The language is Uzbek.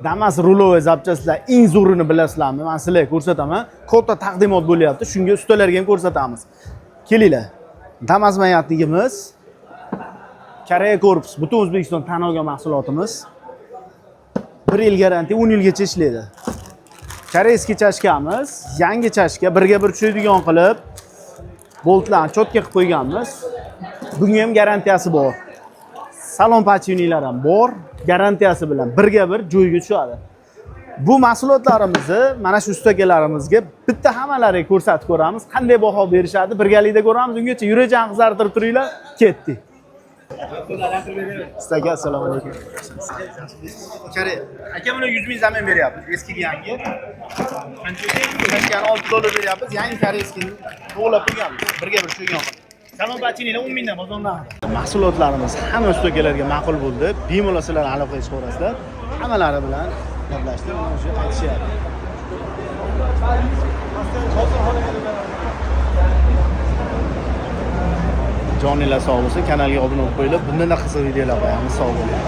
Damas rulovый запчасть lar eng zo'rini bilasizlarmi? Men sizlarga ko'rsataman. Katta taqdimot bo'lyapti. Shunga ustalarga ham ko'rsatamiz. Kelinglar. Damas маятник imiz Koreya korpus, butun O'zbekiston tan olgan mahsulotimiz. 1 yil garantiya, 10 yilgacha ishlaydi. Корейский чашка miz, yangi чашка, birga bir tushadigan qilib boltlarni чётко qilib qo'yganmiz. Bunga ham garantiyasi bor. Salon подшипник lar ham bor, garantiyasi bilan birga bir joyiga tushadi. Bu mahsulotlarimizni mana shu ustakalarimizga bitta hammalariga ko'rsatib ko'ramiz, qanday baho berishadi, birgalikda ko'ramiz. Ungacha yurakchani qizartirib turinglar, ketdik. Ustaka, assalomu alaykum. Koreya. Aka, buni 100 ming замен beryapmiz, eskiga yangi. Чашка ni 6 dollar beryapmiz, yangi корейский ni to'g'irlab qo'yganmiz, birga bir tushadigan qilib. Salon подшипник lar 10 mingdan bozor narxida. Mahsulotlarimiz hamma ustakalarga ma'qul bo'ldi. Bemalol sizlar aloqaga chiqaverasizlar. Hammalari bilan gaplashdik, mana o'sha aytishyapti. Joninglar sog' bo'lsin, kanalga obuna bo'lib qo'yinglar. Bundan qiziq videolar qo'yamiz. Sog' bo'linglar.